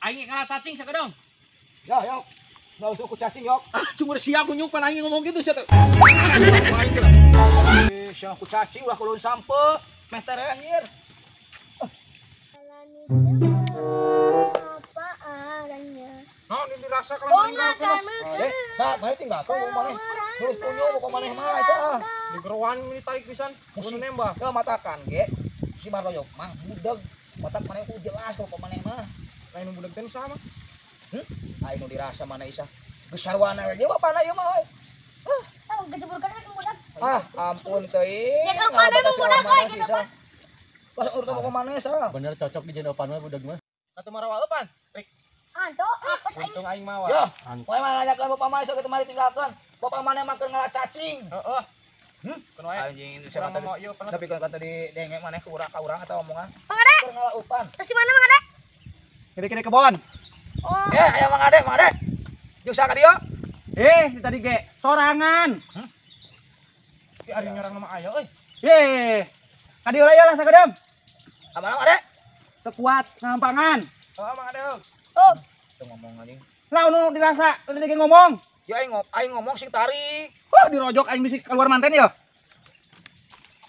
Aing kalah cacing sakedong. Ya, yok. Enggak usah ku cacing, yok. Ah, cuma sia kunyuk pan aing ngomong gitu sia teh. Eh, sia ku cacing ulah kulun sampe. Meh tere anjir. Naon ini dirasa kalau meninggalkeun. Eh, sa mari tinggalkeun ku maneh. Terus kunyuk ku maneh mah eta. Di gerowan ini tarik pisan, kudu nembak. Ya matakan ge. Si Marloyok mah budeg. Matak maneh ku jelas ku maneh mah. Lain budeg teh sama. Aing nu dirasa mana isa. Geus sarwana we ge bapana ieu mah euy. Ah, gejeburkan kan budak. Ah, ampun teuing. Jeung eupan we budak euy jeung eupan. Pas urut ka maneh sa. Bener cocok di jeung eupan mah budak mah. Kata marawa eupan. Rik. Anto, apa aing? Untung aing mawa. Yo, poe mah nanyakeun bapak maneh sok mari tinggalkeun. Bapak maneh mah keur ngala cacing. Heeh. Anjing itu siapa tadi? Tapi kan tadi dengek maneh ku urang ka urang atau omongan. Mang Ade. Keur ngala eupan. Terus di mana Mang Ade? Kiri-kiri kebon. Oh. Eh, aya Mang Ade, Mang Ade. Jeung saha ka dieu? Eh, tadi ge sorangan. Ih, ari nyorang nama aya euy. Eh, ka dieu lah sakedem. Ka mana Mang Ade? Teu kuat ngampangan. Heeh, Mang Ade. Oh, teu ngomong anjing. Lah nu dirasa tadi ge ngomong. Ya aing ngomong sing tarik. Huh, dirojok aing bisi keluar manten ya.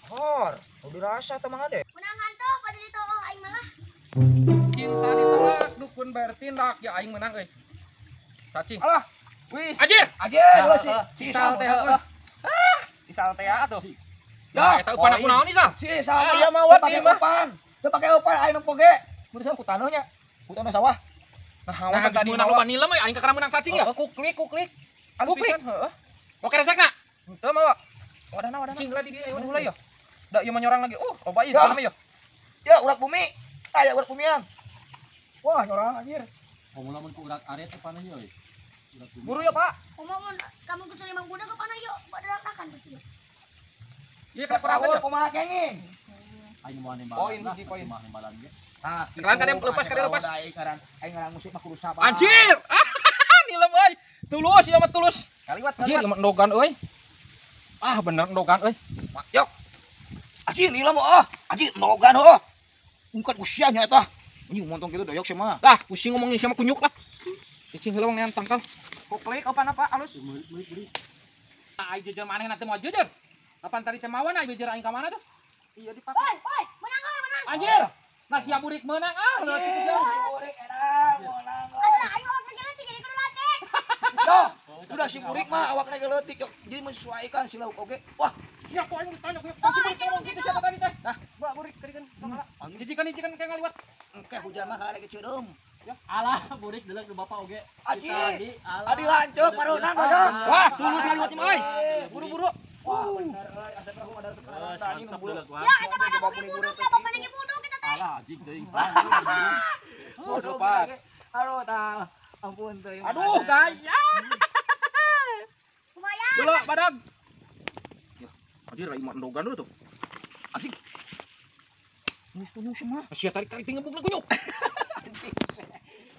Hor, nu dirasa teh Mang Ade. Menang hantu pada ditolong aing malah. Cinta ditolak, dukun bertindak ya aing menang euy. Cacing. Alah. Wih, anjir. Anjir, ulah si Isal teh heeh. Ah, Isal teh atuh. Ya, eta eupan aku naon Isal? Si Isal. Iya mah wat pake eupan. Teu pake eupan aing nu poge. Mun ku taneuhnya. Ku taneuh sawah. Nah, tadi menang loba nilem euy, aing kakara menang cacing ya. Kuklik, kuklik. Kuklik. Heeh. Oke resekna. Henteu mah, Pak. Wadahna, wadahna. Cing lah di dieu aya heula ya. Da ieu mah nyorang lagi. Oh, loba ieu Ya. mah ya. Ya, urat bumi. Aya urat bumian. Wah, nyorang anjir. Komo lamun ku urat aret eupan ieu euy. Urat bumi. Buru ya, Pak. Kumaha mun kamu kudu limang budak ke pana yuk, badrakan pasti. Ieu ka Perahu kumaha kenging? Aing moal nembalan. Poin, hiji poin. Mah nembalan ge. Nah, Keran kadem lepas, kadem lepas. Aing ngaran, aing ngaran musik mah kudu sabar. Anjir. Nilem euy. Tulus ieu mah tulus. Kaliwat, Anjir, kaliwat. ieu mah endogan euy. Ah, bener endogan euy. Yok. Anjir nilem ah. Anjir endogan heuh. Ungkat ku sia nya eta. Anjing montong kitu doyok sia mah. Lah, pusing ngomongin sia mah kunyuk lah. Cicing heula wang tangkal. Kuklik eupan apa alus? Beurit. Aing jejer maneh na teu moal jejer. Kapan tadi teh mawan aing jejer aing ka mana tuh? Iya dipake. Oi, oi, menang euy, menang. Anjir. Nah sia burik menang ah leutik sia. Si burik enak menang. Atuh aing awak leutik jadi kudu leutik. Yo, udah si burik mah awakna ge leutik yok. Jadi menyesuaikan si lauk oge. Wah, Sia ku aing ditanya ku si burik ngomong kitu sia tadi teh. Nah, Mbak burik tadi kan tong ala. Hijikan-hijikan kayak ngaliwat. Engke hujan mah kale keceudem. Alah, burik deuleuh ke bapak oge. Aji. Tadi, alah. Adi lanceuk pareunang doyok. Wah, tulus ngaliwat mah euy. Buru-buru. Wah, bener euy, asa perahu ada tekanan anjing Mantap nu deuleuh wah. Ya, eta mah ada buduk, da bapana ge buduk eta teh. Alah, anjing teuing. Bodoh pas. Aduh, tah. Ampun teuing. Aduh, gaya. Lumayan. Dulu badag. Anjir, aing mah endogan dulu tuh. Anjing. Geus tunjuk sia mah. Sia tarik-tarik tinggal ngebukna kunyuk.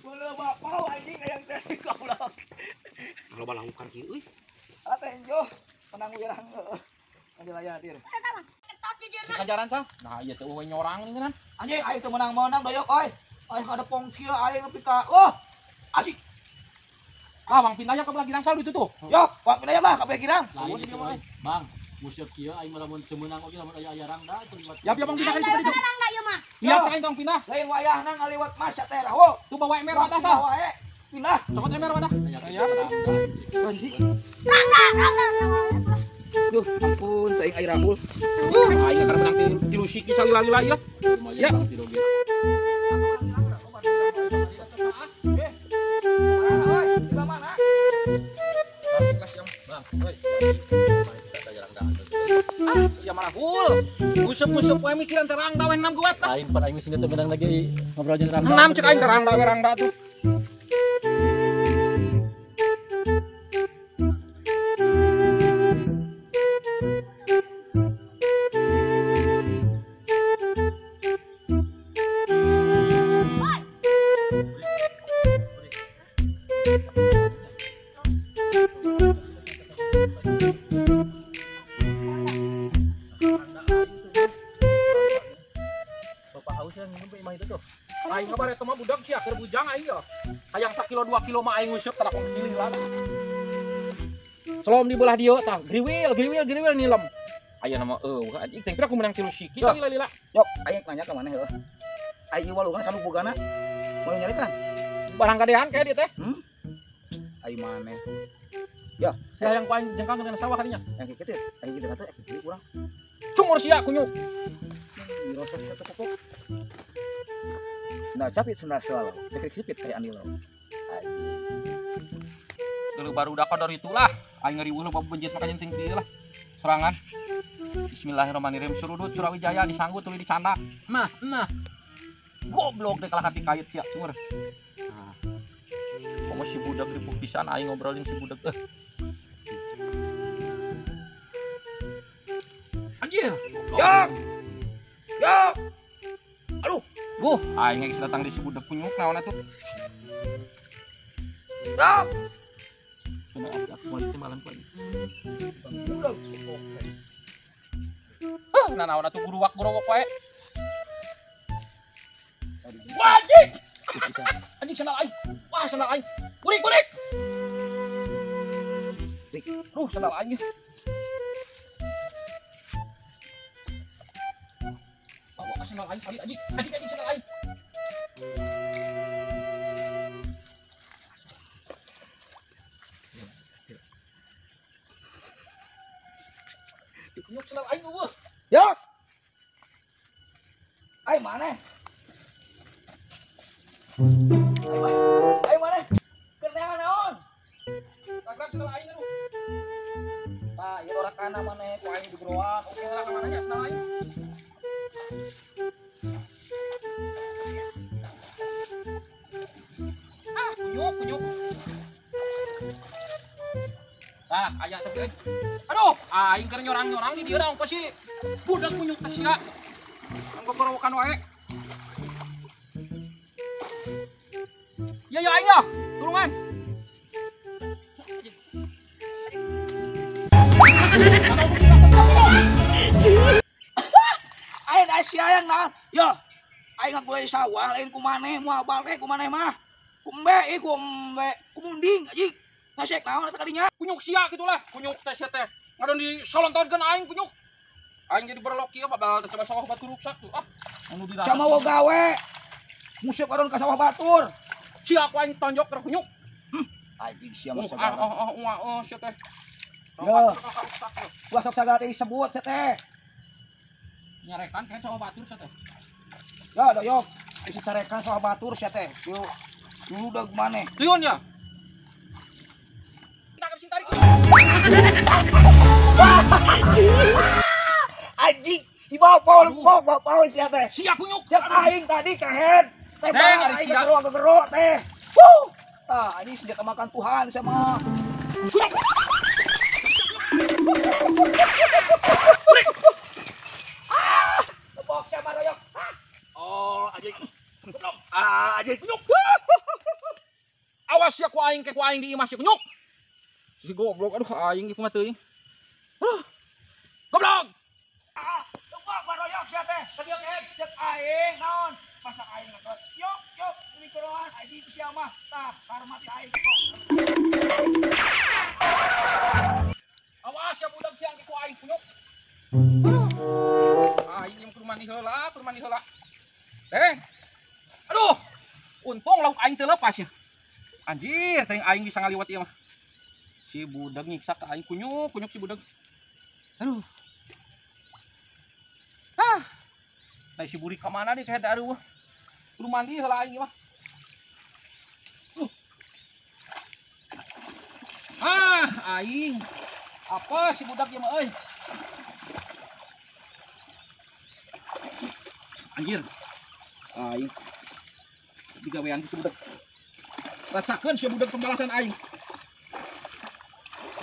Bola bapak anjing hayang teh goblok. Loba lahukan kieu euy. Alah teh enjoh. Menang wirang heuh. Anjir aya hadir. Eta mah ketot jejerna. Kajaran sal. Nah, ieu teh eueuh nyorang ini kan. Anjing aing teu menang-menang doyok euy. Aing ada pongkil aing nepi ka. Wah. Anjing. Ah, wang pindah ke belah girang sal itu tuh. Yok, wang pindah lah ka belah girang. Lain itu euy. Bang, musuh kieu aing mah lamun teu meunang oge lamun aya rangda itu liwat. Ya, bang pindah ka Aing ditu ka ditu. menang da ieu mah. Iya, cek aing tong pindah. Lain wayahna ngaliwat masa teh lah. Wo. Tuh bawa ember wadah sal. Wae. Pindah. Cokot ember wadah. Aya Anjing. Rangda, rangda. Duh, ampun teuing air rambul. Aing karena menang tilu siki salila-lila ieu. Ya. Ya. Eh. Mana euy? Di mana? Bang, euy. Ah, sia marahul. Usep-usep wae mikiran teh rangda we enam kuat lah. Lain pan aing geus teu meunang lagi ngobrol jeung rangda. Enam cek aing teh rangda we rangda tuh. Oi, Bapak haus ya minum imah itu tuh. Aing kabar eta mah budak sia keur bujang aing ya. Hayang sakilo 2 kilo mah aing nguseup tah kong lah. Selom di belah dieu tah, griwil griwil griwil nilem. Aya nama eueuh anjing teh pira ku menang 3 siki lila-lila. Yok, aing nanya ka maneh heuh. Aing walungan sanu bogana. Mau nyarikan? Barang kadehan kayak dia teh. Aing maneh. Ya, saya yang paling jengkang dengan sawah kadinya. Yang kitu, aing kitu atuh kitu kurang. Cumur sia kunyuk. Dirosok satu pokok. Nah, capit sendal selalu. Dekrik sipit kayak Andi lo. Dulu baru udah kodor itulah. Aing ngeriweuh loba benjit makanya ting kieu lah. Serangan. Bismillahirrahmanirrahim. Surudut Surawijaya disanggut tuluy dicandak. Nah, nah. Goblok deh kalah hati kait sia cumur. Nah. Komo si budak ripuh pisan aing ngobrolin si budak eh. Anjir. Yok. Yok. Aduh. Buh, aing geus datang di si budak kunyuk naon atuh. Yok. Aku malam pagi. Hah, naon atuh guruwak gurowok wae. Wajib. Anjing sandal aing. Wah, sandal aing. Burik, burik. Duh, sandal aing. Bawa sandal aing, anjing. Anjing, anjing sandal aing. Kunyuk sandal aing eueuh. Yok. Aing maneh? Ayo maneh? Keur naon? Tagrak sandal aing aduh. Tah, ieu ora kana maneh ku aing digeroak. Oke lah ka mananya sandal aing. Ah, kunyuk, kunyuk. Tah, aya tapi euy. Aduh, aing keur nyorang-nyorang di dieu naon pasti budak kunyuk teh sia. Anggo gorowokan wae. Ya ya aing ya, tulungan. Aing sia yang naon? Yo, aing ngagulai sawah lain ku maneh, moal balik ku maneh mah. Ku embe, ieu ku embe, ku munding anjing. Ngasek naon eta kadinya? Kunyuk sia gitulah, kunyuk teh sia teh. Ngadon disolontonkeun aing kunyuk. Aing jadi berlok kieu padahal teh coba sawah batur ruksak tuh. Ah, anu dirasa. Sama wo gawe. Musik adon ka sawah batur. Sia aku aing tonjok keur kunyuk. Anjing sia mah sagala. Ah ah ah sia teh. Yo. Ulah sok sagala teh disebut sia teh. Nyarekan kayak sawah batur sia teh. Ya doyok, isi carekan sawah batur sia teh. Yo. Dulu udah maneh. Tuyun ya. Anjing, di bawah paul, bawah paul siapa? Sia kunyuk. Cek aing tadi kahen. Teh, aing gerok-gerok teh. Wuh. Ah, ini senjata makan Tuhan sama. Ah, tepok sama royok. Oh, anjing. Ah, anjing kunyuk. Awas ya ku aing ke ku aing di imah si kunyuk. Si goblok, aduh aing kumaha teuing. Aduh. Goblok. Ah, tepok baroyok sia teh. Tadi oke, cek aing naon? Masak aing ngekot. Yok, yok, mikroan anjing sia mah. Tah, karma ti aing kok. Awas ya budak siang ku aing kunyuk. Aduh. Aing yang kudu mandi heula, kudu mandi heula. Deng. Aduh. Untung lauk aing teu lepas ya. Anjir, teuing aing bisa ngaliwat ieu mah. Si budak nyiksa ke aing kunyuk, kunyuk si budak. Aduh. Ah. Nah si burik ka mana nih kayak aduh. Kudu mandi heula aing mah. Ah, aing. Apa si budak ieu mah euy? Anjir. Aing. Digawean si budak. Rasakeun si budak pembalasan aing.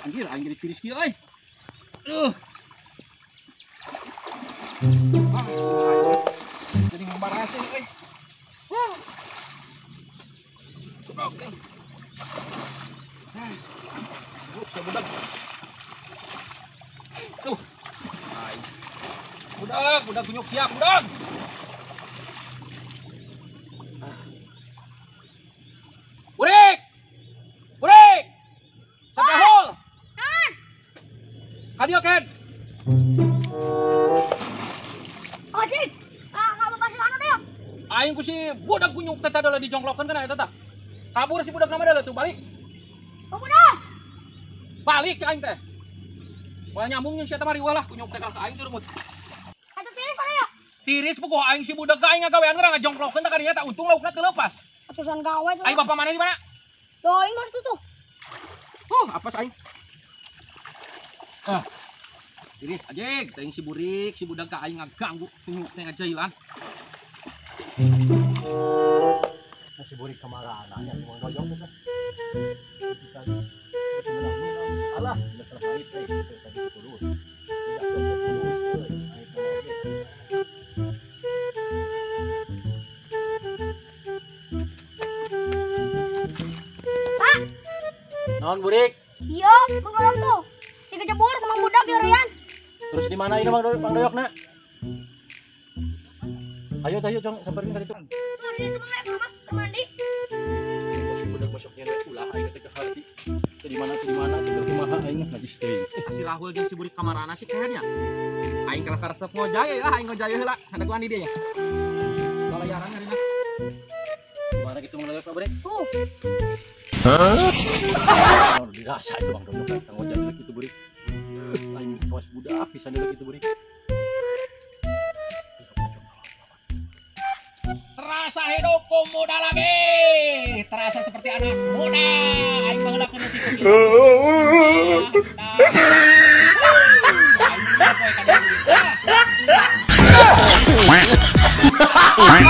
Anjir, aing jadi tiris kieu euy. Aduh. Ah, jadi ngembarasin euy. Wah. Goblok euy. Ah. Budak. Tuh. Aing. Budak, budak kunyuk siap, budak. Ka dieu Ken. Oh, cik. Ah, ngababas anu deh. Aing ku si budak kunyuk teh tadi dijongklokeun kana eta tah. Kabur si budak nama tuh balik. Oh, budak. Balik cek aing teh. Moal nyambung jeung si eta mah riweuh lah kunyuk teh ka aing curumut. Eta tiris mana ya? Tiris puguh aing si budak ka aing ngagawean geura ngajongklokeun teh kadinya tah untung laukna teu leupas. Atusan gawe tuh. Aing bapak mana di mana? Tuh, aing mah itu tuh. Apa aing? Ah. Tiris ajeg, teh si burik, si budak ka aing ngaganggu kunyuk teh ngajailan. Si burik kamarana nya si Mang Doyok teh. Bisa menang-menang. Alah, geus selesai teh tadi terus. Tidak terus euy, aing mah oge. Pak. Naon burik? Iya, Mang Doyok tuh. Dikejebur sama budak di harian. Terus di mana ini Mang Doyok, Mang Doyokna? Ayo ayo cong samperin ka ditu. Tuh di situ Mang Doyok mandi. Si budak masuknya ulah aing teh ke hati. Di mana teh kumaha aing najis teuing. Si Rahul jeung si burik kamarana sih kayaknya. Aing kalah karesep ngojay lah, aing ngojay heula. Ada gua di dia ya. Balayaran harina. Di mana gitu Mang Doyok Pak Burik? Tuh. Hah? Dirasa itu Mang Doyok kang ngojay lagi itu burik. Aing kawas budak pisan lagi itu burik. Terasa hidupku muda lagi. Terasa seperti anak muda. Aing mangelakeun nu tikus. Aing